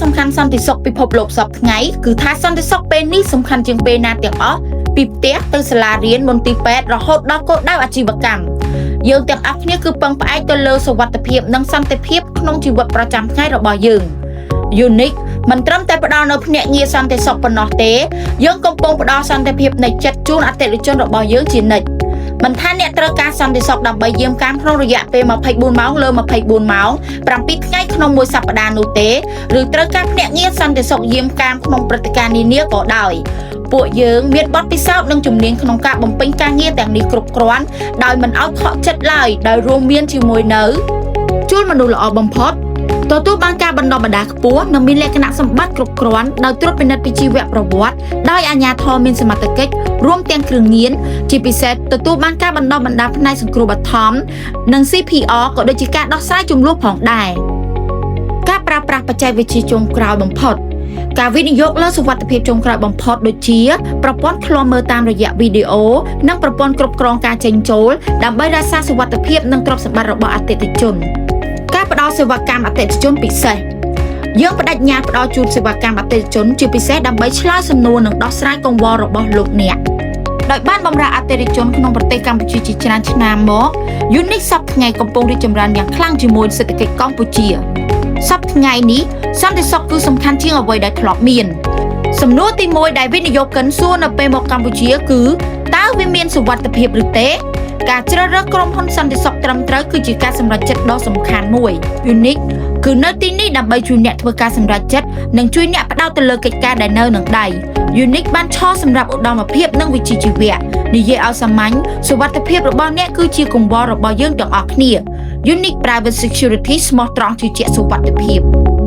សំខាន់សន្តិសុខពិភពលោកសព្វថ្ងៃគឺថាសន្តិសុខពេលនេះសំខាន់ជាងពេលណាទាំងអស់ពីផ្ទះទៅសាលារៀនមន្ទីរពេទ្យរហូតដល់គោលដៅអាជីវកម្មយើងទាំងអស់គ្នាគឺពឹងផ្អែកទៅលើសុវត្ថិភាពនិងសន្តិភាពក្នុងជីវិតប្រចាំថ្ងៃរបស់យើង Unique មិនត្រឹមតែផ្ដល់នូវភ្នាក់ងារសន្តិសុខប៉ុណ្ណោះទេយើងកំពុងផ្ដល់សន្តិភាពនៃចិត្តជូនអតិថិជនរបស់យើងជានិច្ចមិនថាអ្នកត្រូវការសន្តិសុខដើម្បីយាមកាមក្នុងរយៈពេល24ម៉ោងលើ24ម៉ោង7ថ្ងៃក្នុងមួយសប្តាហ៍នោះទេឬត្រូវការភ្នាក់ងារសន្តិសុខយាមកាមក្នុងព្រឹត្តិការណ៍នានាក៏ដោយពួកយើងមានបទពិសោធន៍និងជំនាញក្នុងការបំពេញការងារទាំងនេះគ្រប់គ្រាន់ដោយមិនឲ្យខកចិត្តឡើយដោយរួមមានជាមួយនៅជួលមនុស្សល្អបំផុតទទួលបានការបណ្ដុះបណ្ដាលខ្ពស់និងមានលក្ខណៈសម្បត្តិគ្រប់គ្រាន់ដោយត្រួតពិនិត្យពីជីវប្រវត្តិដោយអាជ្ញាធរមានសមត្ថកិច្ចរួមទាំងគ្រឿងញៀនជាពិសេសទទួលបានការបណ្ដុះបណ្ដាលផ្នែកសង្គ្រោះបឋមនិង CPR ក៏ដូចជាការដោះស្រាយជម្លោះផងដែរការប្រើប្រាស់បច្ចេកវិទ្យាចុងក្រោយបំផុតការវិនិយោគលើសុវត្ថិភាពចុងក្រោយបំផុតដូចជាប្រព័ន្ធឃ្លាំមើលតាមរយៈវីដេអូនិងប្រព័ន្ធគ្រប់គ្រងការចេញចូលដើម្បីរក្សាសុវត្ថិភាពនិងទ្រព្យសម្បត្តិរបស់អតិថិជនការផ្ដល់សេវាកម្មអតិថិជនពិសេសយើងបដិញ្ញាផ្ដល់ជូនសេវាកម្មអតិថិជនជាពិសេសដើម្បីឆ្លើយសំណួរនិងដោះស្រាយកង្វល់របស់លោកអ្នកដោយបានបម្រើអតិថិជនក្នុងប្រទេសកម្ពុជាជាច្រើនឆ្នាំមក Unique សព្វថ្ងៃកំពុងរីកចម្រើនយ៉ាងខ្លាំងជាមួយសេដ្ឋកិច្ចកម្ពុជាសព្វថ្ងៃនេះសន្តិសុខគឺសំខាន់ជាងអ្វីដែលធ្លាប់មានសំណួរទី1ដែលវិនិយោគិនសួរនៅពេលមកកម្ពុជាគឺតើវាមានសុវត្ថិភាពឬទេការជ្រើសរើសក្រុមហ៊ុនសន្តិសុខត្រឹមត្រូវគឺជាការសម្រេចចិត្តដ៏សំខាន់មួយ Unique គឺនៅទីនេះដើម្បីជួយអ្នកធ្វើការសម្រេចចិត្តនិងជួយអ្នកផ្ដោតទៅលើកិច្ចការដែលនៅនឹងដៃ Unique បានឈរសម្រាប់ឧត្តមភាពនិងវិជ្ជាជីវៈនិយាយឲ្យសាមញ្ញសុវត្ថិភាពរបស់អ្នកគឺជាកង្វល់របស់យើងទាំងអស់គ្នា Unique Private Security ស្មោះត្រង់ជឿជាក់សុវត្ថិភាព។